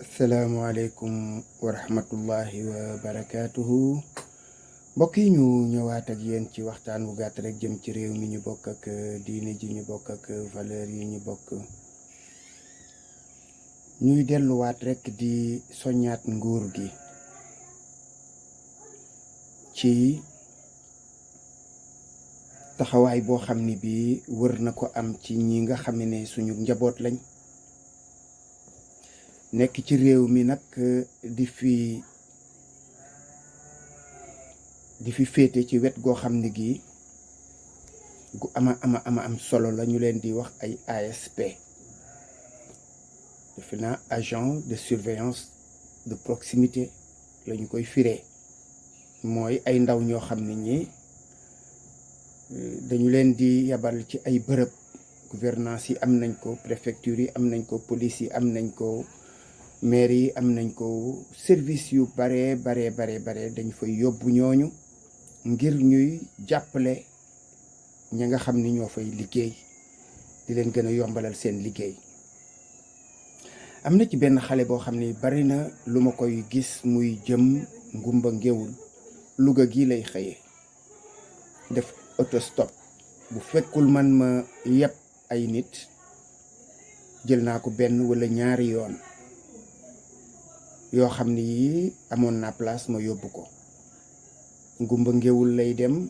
Asalaamaaleykum wa rahmatullahi wa barakaatuhu. Mbokk yi ñu ñëwaat ak yéen ci waxtaan wu gàtt rek jëm ci réew mi ñu bokk ak diine ji ñu bokk ak valeur yi ñu bokk. ñuy delluwaat rek di soññaat nguur gi ci taxawaay boo xam ni bii wër na ko am ci ñi nga xam ne suñu njaboot lañ nekk ci réew mi nag di fi féete ci wet goo xam ne gii gu ama am solo la. ñu leen di wax ay ASP, defe naa agent de surveillance de proximité la ñu koy firee. mooy ay ndaw ñoo xam ne ñi dañu leen di yabal ci ay bërëb. gouvernance yi am nañ ko, préfecture yi am nañ ko, police yi am nañ ko, maire yi am nañ ko, service yu bare dañ fay yóbbu ñooñu ngir ñuy jàppale ñi nga xam ni ñoo fay liggéey, di leen gën a yombalal seen liggéey. am na ci benn xale boo xam ni bari na lu ma koy gis muy jëm ngumba ngéwul. Louga gi lay xëyee def autostop. bu fekkul man ma yeb ay nit jël naa ko benn wala ñaari yoon yoo xam ni yii amoon naa place ma yóbbu ko. ngumba ngéwul lay dem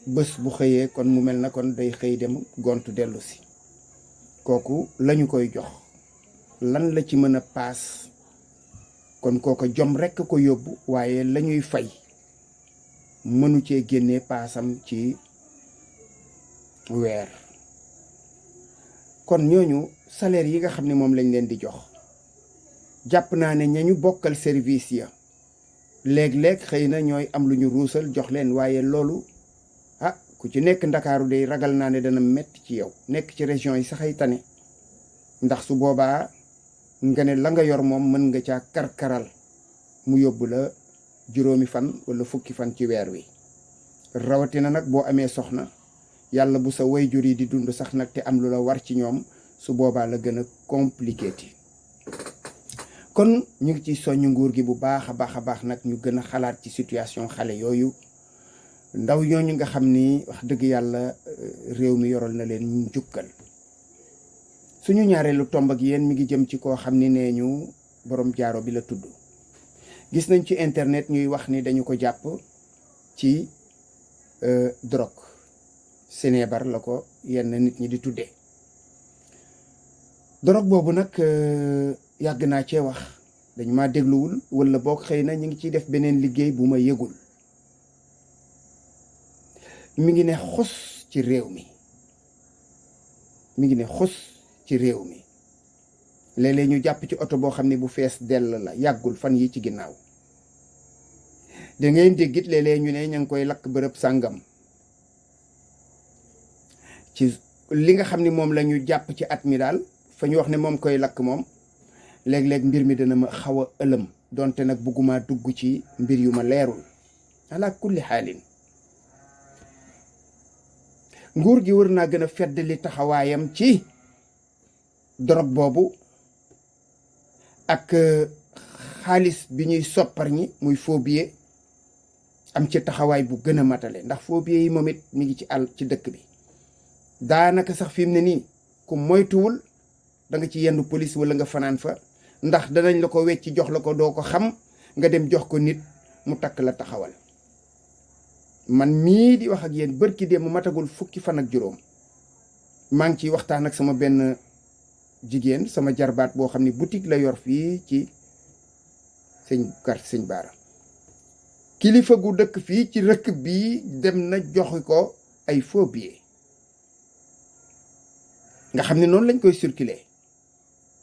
bés bu xëyee kon mu mel na kon day xëy dem gontu dellu si. kooku lañu koy jox lan la ci mën a paas, kon kooka jom rekk ko yóbbu, waaye lañuy fay mënu cee génnee paasam ci weer. kon ñooñu salaire yi nga xam ne moom lañ leen di jox, jàpp naa ne ñañu bokkal service ya léeg-léeg xëy na ñooy am lu ñu ruusal jox leen, waaye loolu ku ci nekk ndakaaru day ragal naa ne dana metti ci yow. nekk ci région yi sax ay tane, ndax su boobaa nga ne la nga yor moom mën nga caa karkaral mu yóbbu la juróomi fan wala fukki fan ci weer wi. rawatina nag boo amee soxna, yàlla bu sa wayjur yi di dund sax nag te am lu la war ci ñoom, su boobaa la gën a compliqué ti. kon ñu ngi ci soññ nguur gi bu baax a baax nag ñu gën a xalaat ci situation xale yooyu, ndaw ñooñu nga xam ni wax dëgg yàlla réew mi yoral na leen njukkal. suñu ñaareelu tomb ak yéen mi ngi jëm ci koo xam ni nee ñu borom jaaro bi la tudd. gis nañ ci internet ñuy wax ni dañu ko jàpp ci drogue. Sénébar la ko yenn nit ñi di tuddee. drogue boobu nag yàgg naa cee wax, dañu maa dégluwul wala boog xëy na ñu ngi ciy def beneen liggéey bu ma yëgul. mi ngi ne xus ci réew mi léeg-léeg ñu jàpp ci oto boo xam ne bu fees dell la. yàggul fan yi ci ginnaaw da ngay déggit léeg-léeg ñu ne ña ngi koy lakk bërëb sàngam. ci li nga xam ne moom la ñu jàpp ci at mi daal fa ñu wax ne moom koy lakk moom, léeg-léeg mbir mi dana ma xaw a ëlëm, donte nag bugguma dugg ci mbir yu ma leerul. ala kulli xaalin nguur gi wër naa gën a feddali taxawaayam ci drogue boobu ak xaalis bi ñuy soppar ñi muy faux billet, am ci taxawaay bu gën a matale. ndax faux billet yi moom it mi ngi ci dëkk bi. daanaka sax fi mu ne nii ku moytuwul da nga ci yendu police wala nga fanaan fa, ndax danañ la ko wecci jox la ko doo ko xam, nga dem jox ko nit mu takk la taxawal. man mii di wax ak yéen bërki dem mu matagul fukki fan ak juróom maa ngi ciy waxtaan ak sama benn jigéen, sama jarbaat boo xam ne boutique la yor fii ci sëñ Baara. kilifa gu dëkk fii ci rëkk bii dem na joxi ko ay faux billets, nga xam ne noonu lañ koy circuler,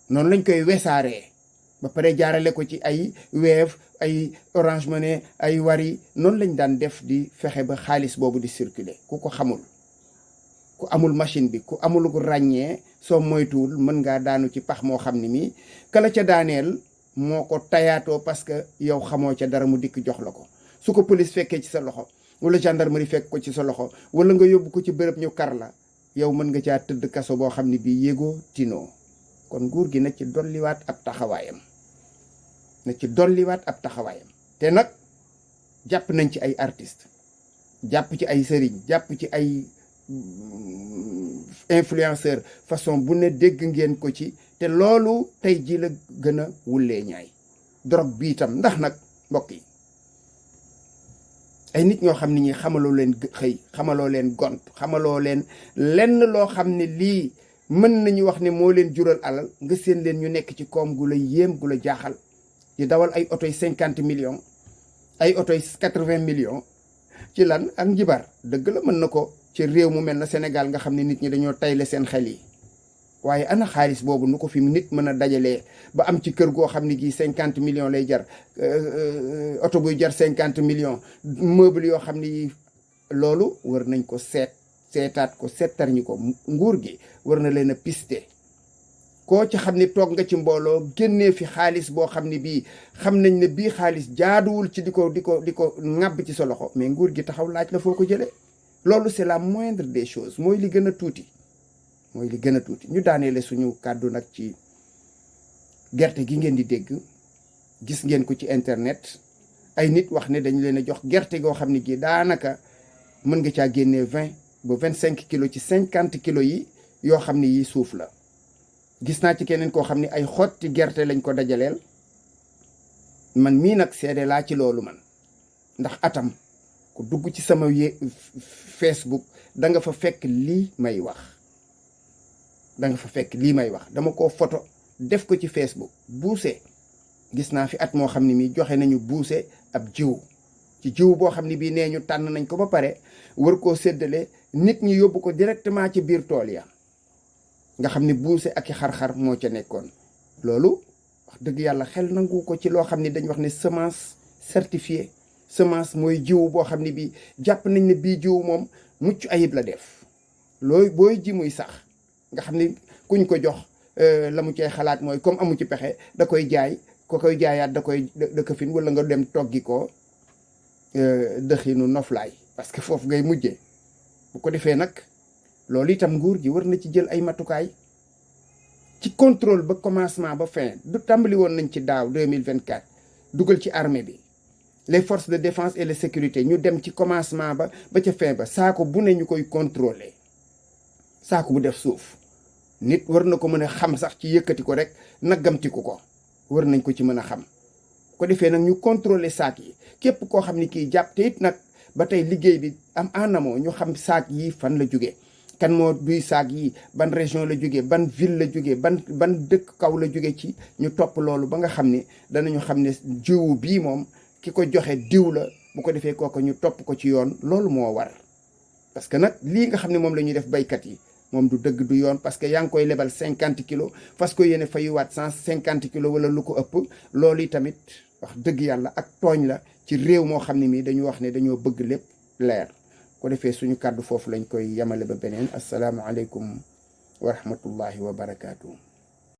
noonu lañ koy wesaaree, ba pare jaarale ko ci ay Wave, ay Orange Money, ay Wari. noonu lañ daan def di fexe ba xaalis boobu di circuler. ku ko xamul, ku amul machine bi, ku amul ko ràññee, soo moytuwul mën ngaa daanu ci pax moo xam ne mii kala ca daaneel moo ko tayaatoo, parce que yow xamoo ca dara mu dikk jox la ko. su ko police fekkee ci sa loxo wala gendarmerie fekk ko ci sa loxo wala nga yóbbu ko ci bërëb ñu kar la, yow mën nga caa tëdd kaso boo xam ne bii yégoo tinoo. kon nguur gi na ci dolliwaat ab taxawaayam. na ci dolliwaat ab taxawaayam. te nag jàpp nañ ci ay artistes jàpp ci ay sëriñ jàpp ci ay influenceur façon bu ne dégg ngeen ko ci te loolu tey ji la gën a wullee ñaay drogue bi itam ndax nag mbokk yi ay nit ñoo xam ne ñi xamaloo leen xëy xamaloo leen gont xamaloo leen lenn loo xam ne lii mën nañu wax ne moo leen jural alal nga seen leen ñu nekk ci koom gu la yéem gu la jaaxal di dawal ay oto yi 50 millions ay oto yi 80 millions ci lan ak njibar dëgg la mën na ko ci réew mu mel na Sénégal nga xam ne nit ñi dañoo tayle seen xel yi waaye ana xaalis boobu nu ko fi nit mën a dajalee ba am ci kër goo xam ne gii 50 millions lay jar oto buy jar 50 millions meuble yoo xam ne yi loolu war nañ ko seetaat ko seetar ñi ko nguur gi war na leen a piste koo ci xam ne toog nga ci mbooloo génnee fi xaalis boo xam ne bii xam nañ ne bii xaalis jaaduwul ci di ko ŋàbb ci sa loxo mais nguur gi taxaw laaj la foo ko jëlee loolu c'est la moindre des choses mooy li gën a tuuti ñu daaneele suñu kàddu nag ci gerte gi ngeen di dégg gis ngeen ko ci internet ay nit wax ne dañu leen a jox gerte goo xam ne gi daanaka mën nga caa génnee 20 ba 25 kilos ci 50 kilos yi yoo xam ne yi suuf la gis naa ci keneen koo xam ne ay xotti gerte lañ ko dajaleel man mii nag seede laa ci loolu man ndax atam ku dugg ci sama Facebook da nga fa fekk lii may wax dama ko photo def ko ci Facebook buuse gis naa fi at moo xam ne mi joxe nañu buuse ab jiw ci jiw boo xam ne bii nee ñu tànn nañ ko ba pare war koo séddale nit ñi yóbbu ko directement ci biir tool ya nga xam ne buuse ak i xar-xar moo ca nekkoon loolu wax dëgg yàlla xel nangu ko ci loo xam ne dañ wax ne semence certifiée semence mooy jiw boo xam ne bii jàpp nañ ne bii jiw moom mucc ayib la def looy booy ji muy sax nga xam ne kuñ ko jox la mu cay xalaat mooy comme amu ci pexe da koy jaay ko koy jaayaat da koy dëkkafin wala nga dem toggi ko dëxinu noflaay parce que foofu ngay mujjee bu ko defee nag loolu itam nguur gi war na ci jël ay matukaay ci contrôle ba commencement ba fin du tàmbali woon nañ ci daaw 2024 dugal ci armée bi les forces de défense et de sécurité ñu dem ci commencement ba ca fin ba saako bu ne ñu koy contrôler saako bu def suuf nit war na ko mën a xam sax ci yëkkati ko rek naggamtiku ko war nañ ko ci mën a xam ko defee nag ñu contrôler saak yi képp koo xam ni kii jàpp te it nag ba tey liggéey bi am en amont ñu xam saak yi fan la jógee kan moo duy saak yi ban région la jógee ban ville la jógee ban dëkk kaw la jóge ci ñu topp loolu ba nga xam ne danañu xam ne jiwu bii moom ki ko joxe diw la bu ko defee kooku ñu topp ko ci yoon loolu moo war parce que nag lii nga xam ne moom la ñuy def baykat yi moom du dëgg du yoon parce que yaa ngi koy lebal 50 kilos fas ko yéene fayuwaat 150 kilos wala lu ko ëpp loolu yi tamit wax dëgg yàlla ak tooñ la ci réew moo xam ne mii dañu wax ne dañoo bëgg lépp leer ko defee suñu kàddu foofu lañ koy yemale ba beneen asalaamaaleykum wa rahmatullahi wa barakaatu.